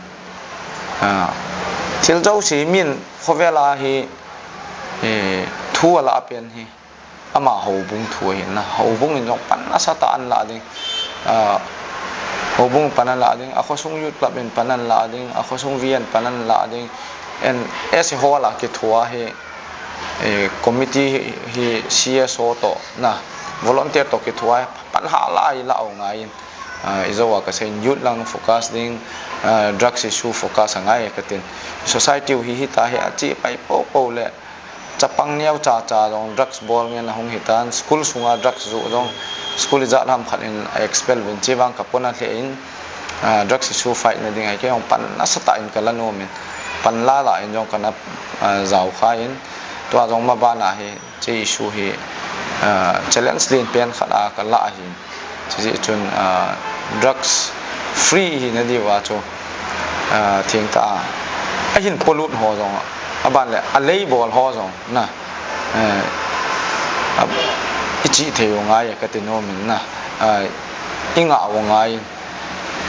Ah, thil jouse min khovel a hi, eh, thu ala pen hi. Ama houbung thu ahin na, houbung in jong pan nasatah in la ding. Ah, houbung pan in la ding, a khosung youth club in pan in la ding, a khosung V N pan in la ding. And as a whole a kithoa hi, eh, committee hi, hi C S O to na, volunteer to kithoa hi pan hala i la u ngai in. Ah, i jou a ka sei youth lang focus ding, ah, drugs issue focus a ngai ka tin. Society u hi hita hi a chi pai po po le, chapang neo cha cha jong drugs bol ngen a hung hitan, school sunga drugs ju jong, school ijat ham khat in a expel uvin, chi vang ka pona hle in, ah, drugs issue fight na ding a kei jong pan nasatah in ka la nom in, pan la la in jong ka na, ah, jao kha in, tua jong ma bana hi, chi issue hi, ah, challenge len pen khat a ka la ahin. Chuti chun, ah, drugs free hina diuva chu, ah, thengtah a, ahin pollute ho jong, aban le a lei bol ho jong na, eh, a, i chi thei u ngai ka ti nom in na, ah, i ngah u ngai.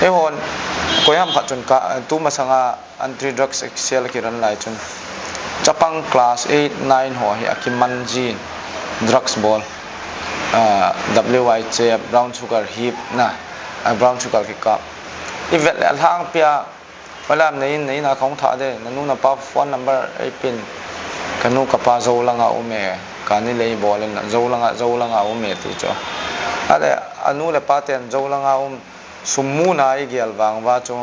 Eihon, koiham khat chun ka, tu masanga, Anti drugs cell kiran lai chun chapang class eight, nine ho hi akiman jin drugs bol, ah, W I chep, brown sugar hip na, ah, brown sugar kikap. I vet le alhangpia, valam nei in, nei na kong tha de, na nu na pa phone number ei pin, ka nu ka pa Zolanga um e, kani lei bol in, Zolanga, Zolanga um e ti chu. Ale, a nu le pa ten Zolanga um, sum muna i gel vang uva chu,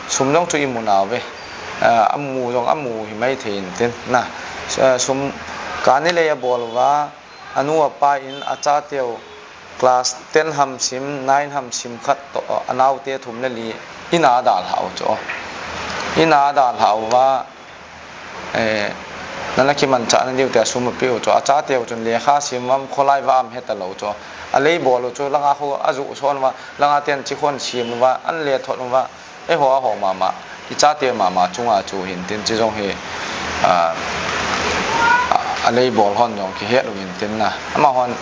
sum jong chu i mu nau ve. Eh, a mu jong a mu hi mai thei in tin na. Eh, sum kani lei a bol uva, a nu a pa in a chateu class ten ham sim, nine ham sim khat to, a naute thum le li, ina a dalha u chu. Ina a dalha uva, Eh, nana kimanchah na diu te a sum a pe u chu, a chateu chun lekha sim uvam, kholai va am heta lou chu. A lei bol u chu, langa khu a ju son uva, langa ten chi khon sim uva, an le thot uva, eiho a ho mama, i chate mama chunga chu hin tin chi jong hi, ah, a, a lei bol hon jong kihet u hin tin na. Amahon,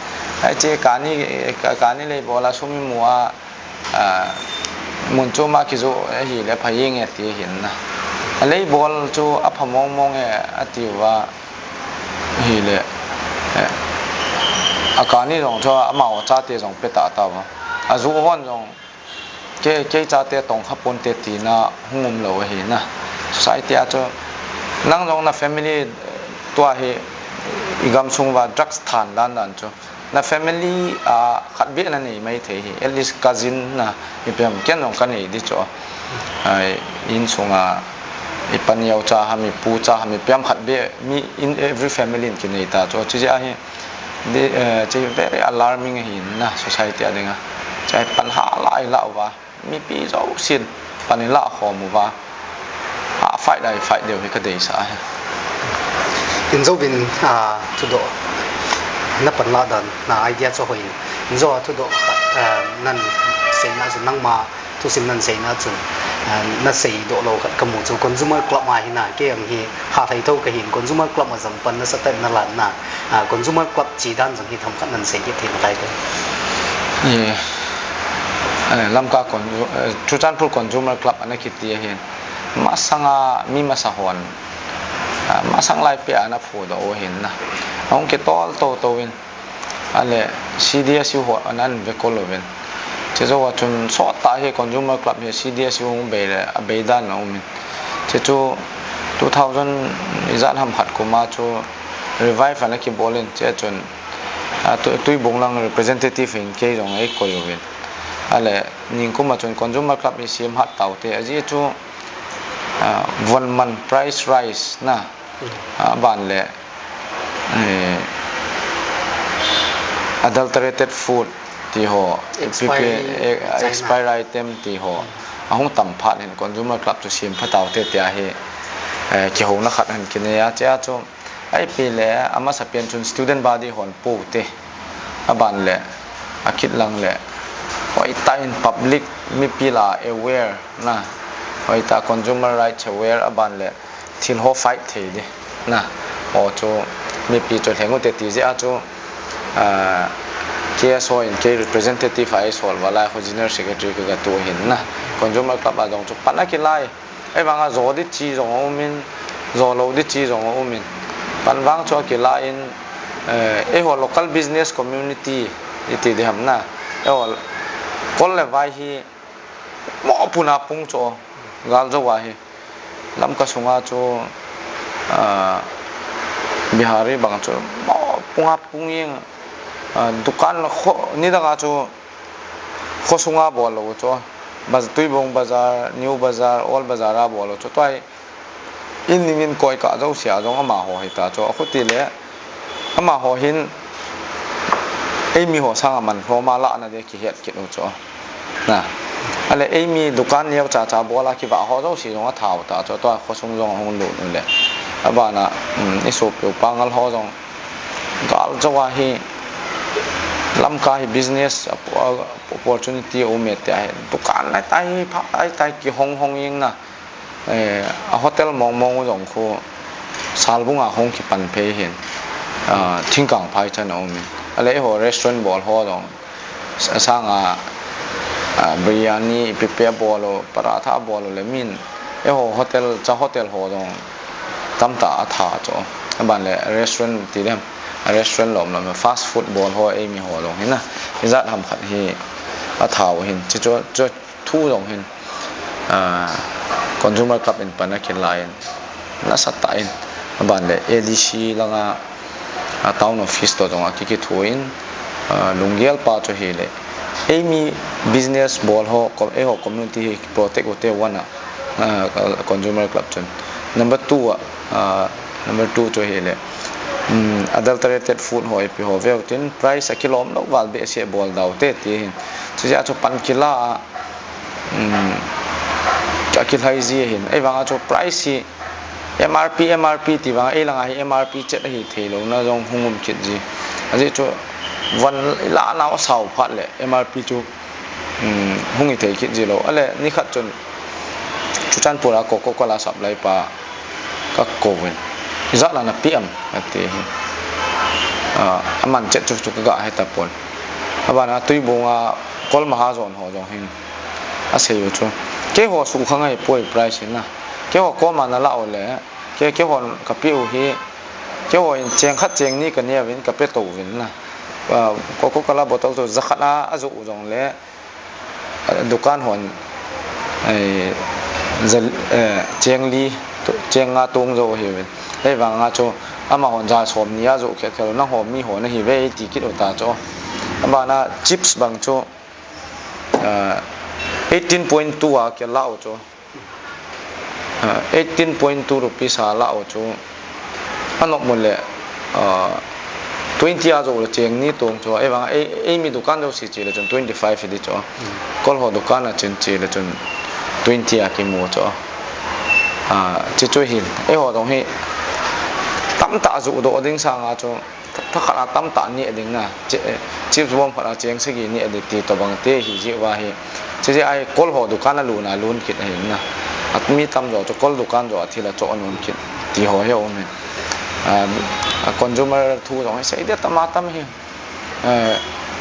ai chi kani, ka, kani lei bol a sum i mu a, Ah, mun chu ma kijoh ahile pha jeng e ti hin na. A lei bol chu a pha mong mong e a ti uva ahile, eh, a kani jong chu amau a chate jong pe ta ta uva. A ju hon jong kei, kei chate tong kha ponte tina hung um lou ahi na. Society a chu nang jong na family tua hi i gam sung uva drugs than dan dan chu. Na family, ah, khat beh na nei mai thei hi, at least cousin na, ipi ham, ken jong ka nei di chu. Ai, insunga, i paneo cha ham, i pu cha ham, ipi ham khat beh, mi in every family in kinei ta chu. Chu jeh a hi, di, eh, chu very alarming ahi na society a dinga. Chu hi pan hala i la uva. Mipi jousen pan i la khom uva, a fight a i fight diu hi ka deisah ahi. In jouvin, ah, thudoh na pan la dan, na idea chu hoi in. In jou a thudoh, ah, nan seina chun nangma thusim nan seina chun, ah, na seidoh lou khat ka mu chu Consumer Club a hi na, kei ang hi Hathei tho ka hin Consumer Club a jam pan nasatah in na lan na. Ah, Consumer Club chi dan jong hi themkhat nan sei kit thei nalai te. Eh, eh, Lamka Con-, eh, Churachandpur Consumer Club ana kiti ahin. Masanga mi masa hon, ah, masang lai peh a ana phudoh u ahin na. Ahung kitol to to in. Ale C D S U ho ana ve kol uvin. Che jou a chun sot tah hi Consumer Club hi C D S U hung bei le, a bei dan a um in. Che chu two thousand ijat ham khat kum a chu revive ana kibol in, che chun, a, tu-, Tuibong lang representative in kei jong ei koi uvin. Ale, ningkum a chun Consumer Club hi sem hat tau te, ajeh chu, ah, von man price rise na, ah, aban le, eh, adulterated food ti ho, Expiry, pipi, eh, China. Expire item ti ho, ahung tam phat hin Consumer Club chu sem pha tau te tia hi, eh, kihouna khat hin kinei a, chea chu, Ahi pi le, amasa pen chun student body hon pu te, aban le, akit lang le, hoitah in public mipi lah a aware na, hoitah consumer rights aware aban le, thil ho fight thei di na, ho chu mipi chu lheng u te ti jeh a chu, ah, K S O in kei representative a eisol uva lai khu general secretary ka, ka tu hin na, Consumer Club a jong chu pan akilai, Ahivanga jo di chi jong aumin, jo lou di chi jong aumin. Pan vang chu akila in, eh, eiho local business community iti di ham na. Eiho kol le vai hi mo puna pung chu gal jo ahi. Lamka sunga chu, ah, Bihari bang chu mo punga pung ing, ah, dukan kho, nidanga chu Khosunga bol lou chu, Baz-, Tuibong Bazar, New Bazar, Old Bazar a bol lou chu, tua hi in ning in koi kah jouse a jong amaho hita chu, akhuti le, amaho hin, eimi ho sanga man lhom a lahna dia kihet kit u chu. Na. Ahile eimi dukan neo cha cha bol a kivah ho jouse jong atha u ta chu, tua khosung jong ahung lut u le. Abana, um, i sopiu Pangal ho jong, Gal jo ahi, Lamka hi business, a, a, opportunity um e tia hi. Dukan lai tai, pha lai tai, kihong hong ing na. Eh, a hotel mong mong jong khu, Salbung a hung kipan phei hin. Ah, Thingkang phai chan a um in. Ahile eiho restaurant bol ho jong. Sa-, sanga, ah, biryani, ipi ipi abol u, paratha abol u le min. Eiho hotel, cha hotel ho jong tamtah atha chu. Aban le restaurant ti dem. A restaurant lom lom, fast food bol ho eimi ho jong hi na. Ijat ham khat hi atha u hin. Chi chu, chu thu jong hin. Ah, Consumer Club in pan akilai in. Nasatah in. Aban le A D C langa a town office to jong a kiki thu in, a, lunggel pa chu hile. Eimi business bol ho, com-, eiho community hi protect u te uvin a, a, Consumer Club chun. Number two a, a, number two chu hile. Um, adulterated food ho ipi ho veu tin price akilom lou val behseh bol dau te ti hin. Chu jeh a chu pan kila a, um, akilhai ji hin. Ahivanga chu price hi M R P, M R P ti vang, ei langa hi M R P chet ahi thei lou na jong hung um kit ji. Ajeh chu van ila nau asao phat le M R P chu, um, hung hi thei kit ji lou. Ahile, nikhat chun Churachandpur a Coca-Cola supply pa ka kou in. Ijat la na pe am, ati hi. Ah, aman chet chu chu ka ga he tapon. Abana Tuibong a Kol Mahajon ho jong hin. Asei u chu. Keiho sukha ngai poi price in na. Keiho koma na la u le. Kei, keihon ka pe u hi, keihon cheng khat cheng ni ka ne uvin ka pe to uvin na. Ah, Coca-Cola bottle chu jakhat a, ajoh u jong le, ah, dukan hon, eh, ja, eh, cheng li, tu, cheng nga tung jo hi uvin. Ahivanga chu, amahon ja som ni ajoh khe khe u, nangho mi ho na hi ve ti kit u ta chu. Abana chips bang chu, ah, eighteen point two a kila u chu. Ah, eighteen point two rupees a la u chu. Anop mu le, ah, twenty a joh le cheng ni tong chu. Ahivang, ei, eimi dukan jouse che le chun twenty five di chu. Kol ho dukan a chun che le chun twenty a kimu chu. Ah, chi chu hin. Eiho jong hi tamtah joh doh ding sanga chu. Thakhat a tamtah neh ding na, chi-, eh, chips bom khat a cheng sagi neh ding ti tobang te hi jeh uva hi. Chi jeh a hi kol ho dukan a lun a lun kit ahi na. A mi tamjo chu kol dukan jo a thil a cho a nun kit ti ho hi aum in. Ah, a consumer thu jong hi sei dia tam a tam hi. Eh,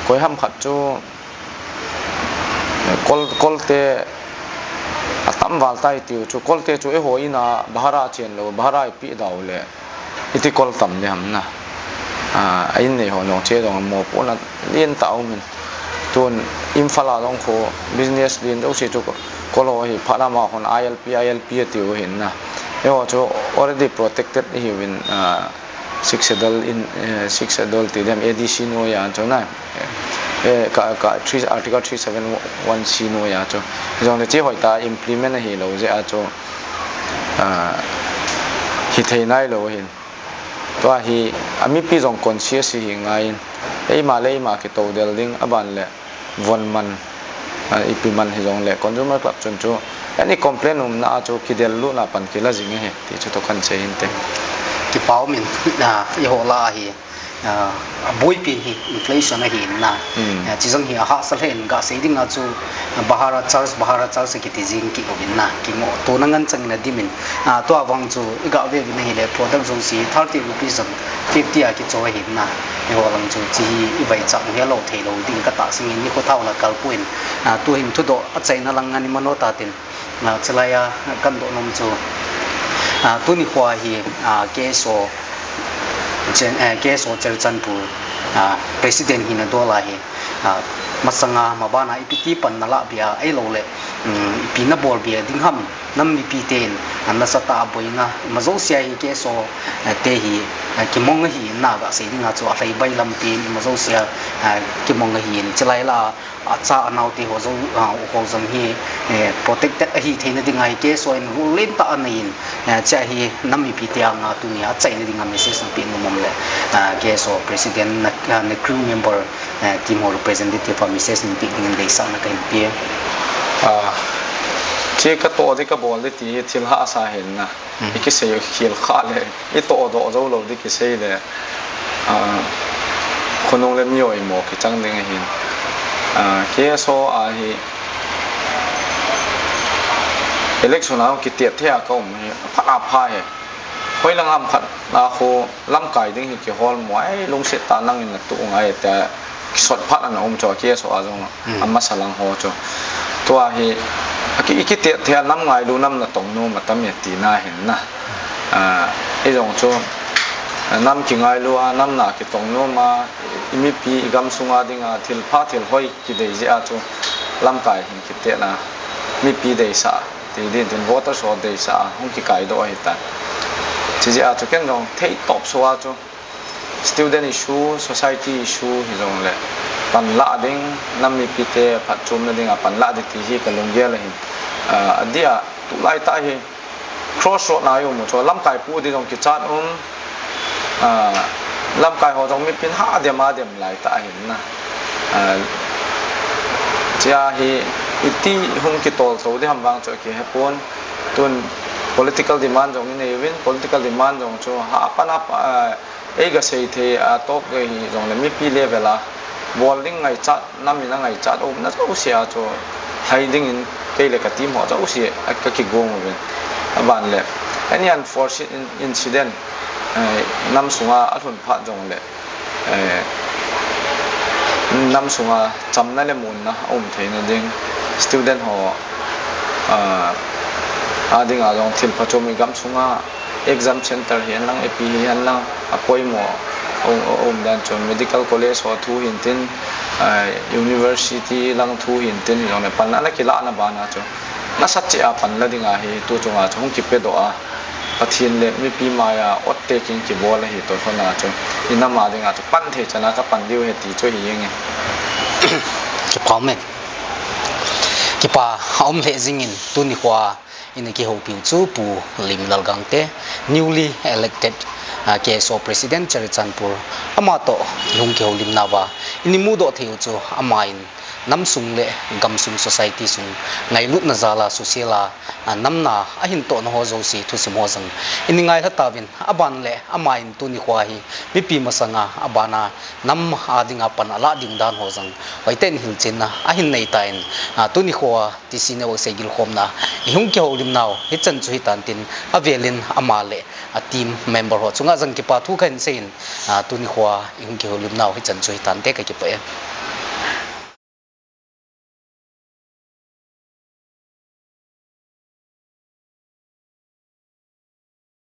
koi ham khat chu Kol, kolte atam val tai tiu chu, kolte chu eiho in a bhara chen lou, bhara ipi dau le, iti kol tam le ham na. A, a in nei ho jong che jong mopohna lien tah um in. Tun Imphal a jong khu business lien jouse chu kol ho hi phat lam a hon I L P, I L P atiu hin na. Eiho chu already protected ihiuvin, a, Sixth Schedule in, eh, Sixth Schedule ti dem A D C noiya chu na, eh, ka, ka three, Article three seven one C noiya chu. Jongle chi hoitah implement ahilou jeh a chu, ah, hithei nailou ahin. Tua hi, a mipi jong conscious hi ngaiyin. Eima le eima kitoudel ding, aban le von man, ah, ipi man hijongle, Consumer Club chun chu, any complaint umna a chu kidel lutna pan kila jing ahi, ti chu toh kahin sei hinte. Kipa umin, ah, eiho lah a hi, ah, aboipi hi inflation ahi in na. Hmm. Ah, chijong hi ahahsa lheh in gasei dinga chu, ah, Bhara Charge, Bhara Charge kiti jing kit uvin na. Kingoh tona ngan changin adimin. Ah, tua vang chu igah ve uvin ahile product jouse thirty rupees jong fifty a kicho ahi in na. Eiho lang chu hiche hi ivaichang helou theilou ding katahsan in nikho thao la kalpon. Ah, tuhin thudoh achaina lang ngan imano tatin. Ah, chulai a kahin doh nom chu, ah, tuni khoa hi, ah, K S O, Gen-, eh, K S O Churachandpur, ah, President hina dol a hi, ah, masanga mabana ipi ti pan nalah bia, ahilouleh, um, ipi nabol bia ding ham, nam mipi ten, ah, nasatah a boina, ima jouse a hi K S O, eh, te hi, ah, kimong ahi in na gasei dinga chu alhaibai lampi in ima jouse a, ah, kimong ahi in chulai lah a, acha anao te ho jong, ah, ho jong hi, eh, protected ahi theina dinga hi K S O in role lentah anei in, eh, hiche hi nam mipi te anga tunia achaina dinga message napeh nom um le, ah, K S O President na, ah, na crew member, eh, team ho representative a message napeh dingin deisahna kahin pe. Ah, hiche katoh ding kabol ding ti hi thil hahsa ahin na. Hmm. Ikisei khel kha le, itoh doh jou lou ding kisei le, ah, khonung le mi oimo kichang ding ahin. Ah, K S O a hi election a kitet thei a kaum hi, apha, apha hi. Hoilang ham khat a khu lamkai ding hi kihol mo ai, lungset tah nangin natu ngai te. Kisot phat ana um chu, K S O a jong, hmm, amasa lang ho chu. Tua hi, aki, ikitet thei a nam ngailu nam natong nom atam e tina ahin na. Ah, ijong chu, nam kingailu a, nam na kitong nom a, imipi, igam sunga dinga, thil pha, thil hoi kidei jeh a chu, lamkai hin kitet na, mipi deisah, ti din tin voters ho deisah, hung kikai doh ahitan. Chujeh a chu ken jong thei top so a chu, student issue, society issue hijongle, panlah ding, nam mipi te phatchomna dinga panlah ding ti hi kalunggel ahin. Ah, adia, tulai tah hi, crossroad na i um u chu, lamkai pu ding jong kichat um, ah, lamkai ho jong mipin ha dem a dem lai tah ahin na. Ah, hiche hi, iti hung kitol so ding ham vang chu kihepon, tun political demand jong inei uvin, political demand jong chu ha pan a pa, ah, Eiga sei thei a top gei hijongle mipi level a bol ding ngaichat, nam in a ngaichat umna jouse a chu lhai dingin kei le ka team ho jouse a ka kigong uvin. Aban le any unforeseen in-, incident, eh, nam sunga alhun phat jongle, eh, nam sunga chamna le munna a um theina ding, student ho, ah, a dinga jong thil phachom i gam sunga exam center hihen lang, ipi hihen lang, apoimo a um, a um dan chu medical college ho thu hintin, ah, university lang thu hintin, hijongle pan ana kilahna bana chu nasat cheh a panla dinga hi tu chunga chu hung kipedoh a, Pathen le mipi maiya oath taking kibol ahi toh lhona chu, i nam a dinga chu pan thei chana ka pan diu ahi ti chu hi jenge. Kipa ume. Kipa a um lheh jingin tuni khoa ina kihoupiu chu Pu Limlal Gangte, newly elected, ah, K S O President Churachandpur, ama toh i hung kihoulimnauva ina mudoh theiu chu ama in nam sung le gam sung society sung ngailutna jal a social a, ah, namna ahin tohna ho jouse thusim ho jong ina ngailha tauvin, aban le ama in tuni khoa hi mipi masanga abana nam a dinga pan alah ding dan ho jong hoitah in hilchenna ahin nei tan, ah, tuni khoa T C Network seigilkhomna i hung kihoulimnau hichan chu hitan tin, avelin ama le a team member ho chunga jong kipa thu kahin seiyin, ah, tuni khoa i hung kihoulimnau hichan chu hitante, ka kipah e.